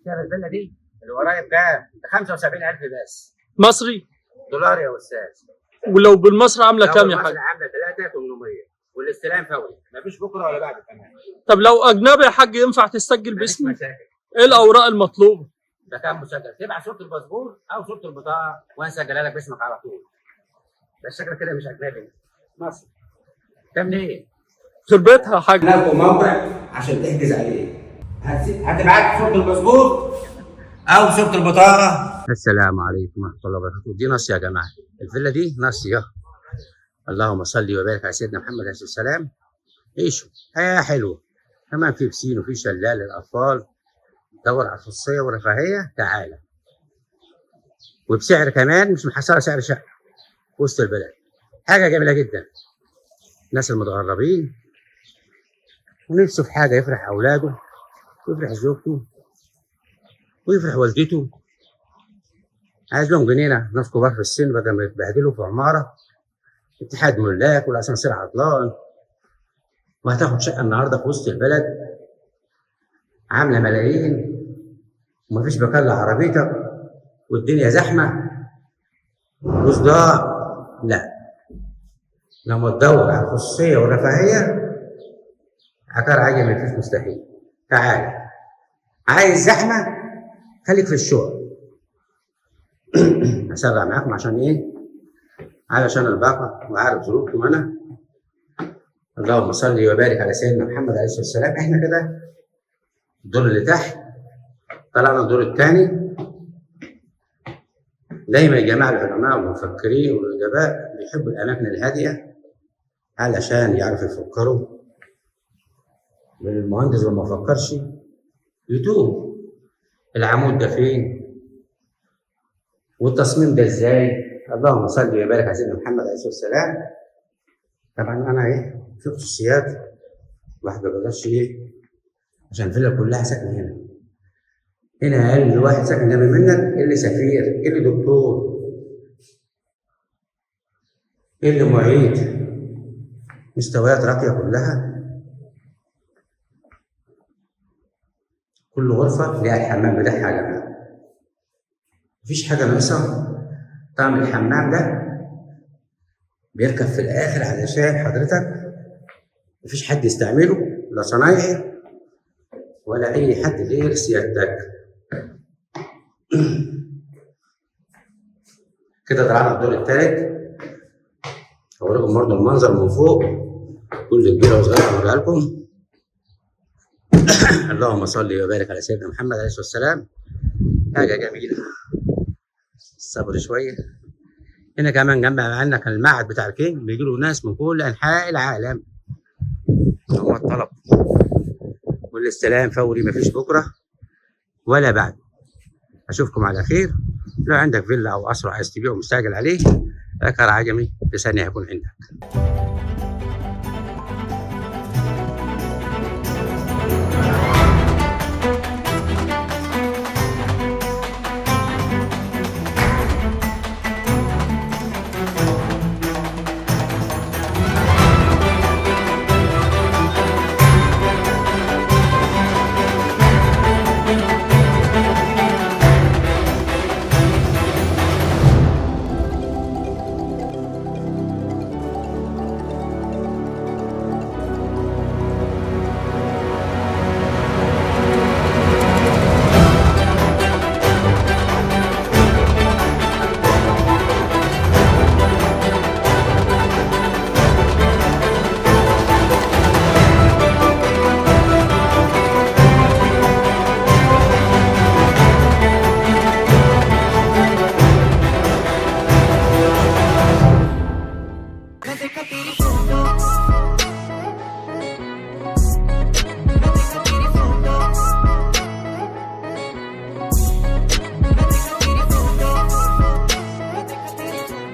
سعر الفيلا دي اللي ورايا بكام؟ ب 75,000 بس. مصري؟ دولار يا استاذ. ولو بالمصري عامله لو كام يا بالمصري حاج؟ عامله 3,800 والاستلام فوري، مفيش بكره ولا بعد كمان. طب لو اجنبي يا حاج ينفع تسجل مفيش باسمي؟ مشاكل. ايه الاوراق المطلوبة؟ ده كان مسجل، تبعت صوره الباسبور او صوره البطاقة وانا اسجلها لك باسمك على طول. بس شكلك كده مش اجنبي، مصري. ده منين؟ خربتها يا حاج. لكم موقع عشان تحجز عليه. هتبعت صوره الباسبور او صوره البطاقة. السلام عليكم ورحمة الله وبركاته. دي ناصية يا جماعة، الفيلا دي ناصية. اللهم صل وبارك على سيدنا محمد عليه الصلاة والسلام. عيشوا حياة حلوة، كمان في بسين وفي شلال للاطفال. دور على الخصوصية والرفاهية تعالى، وبسعر كمان مش محصله سعر شقه في وسط البلد. حاجة جميلة جدا. الناس المتغربين ونفسه في حاجة يفرح اولاده ويفرح زوجته ويفرح والدته، عايز لهم جنينة. ناس كبار في السن بدل ما يتبهدلوا في عمارة اتحاد ملاك والاسانسير عطلان. وهتاخد شقه النهارده في وسط البلد عامله ملايين ومفيش مكان لعربيتك والدنيا زحمة وصداع. لا، لما تدور على الخصوصية والرفاهية عقار عجمي مفيش مستحيل. تعال، عايز زحمة خليك في الشغل. هسرع معاكم عشان ايه؟ علشان الباقه وعارف ظروفكم انا. اللهم صل وبارك على سيدنا محمد عليه الصلاة والسلام. احنا كده الدور اللي تحت، طلعنا الدور الثاني. دايما يا جماعة العلماء والمفكرين والادباء بيحبوا الاماكن الهادية علشان يعرفوا يفكروا. لان المهندس لو ما فكرش يتوه. العمود ده فين؟ والتصميم ده ازاي؟ اللهم صل وبارك على سيدنا محمد عليه الصلاة والسلام. طبعا انا ايه في خصوصيات الواحد ما بيقدرش ايه، عشان الفيلا كلها ساكنة هنا. هنا اقل واحد ساكن جنب منك اللي سفير، اللي دكتور، اللي معيد، مستويات راقية كلها. كل غرفة ليها الحمام بتاعها يا جماعة، مفيش حاجة ناقصه. طعم الحمام ده بيركب في الاخر علشان حضرتك مفيش حد يستعمله، لا صنايعي ولا اي حد غير سيادتك. كده طلعنا الدور الثالث. هوريكم برضه المنظر من فوق، كل كبيرة وصغيره هوريها لكم. اللهم صل وبارك على سيدنا محمد عليه الصلاة والسلام. حاجة جميلة، الصبر شوية. هنا كمان جنب معانا كان المعهد بتاع الكينج، بيجي له ناس من كل انحاء العالم. هو الطلب والاستلام فوري، مفيش بكره ولا بعد. اشوفكم على خير. لو عندك فيلا او قصر عايز تبيعه مستعجل عليه، عقار عجمي في ثانية هيكون عندك.